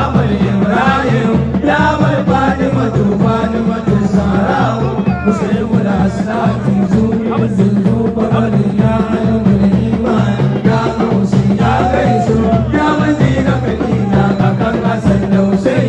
Ahmad Ibrahim, ya bar Fatima Fatima Sara'u, Muslimul Aslati Zulu Fadli ya alimul iman, ya Gausi ya Gaisu, ya Madina Kadina, kakan Hassan da Hussein.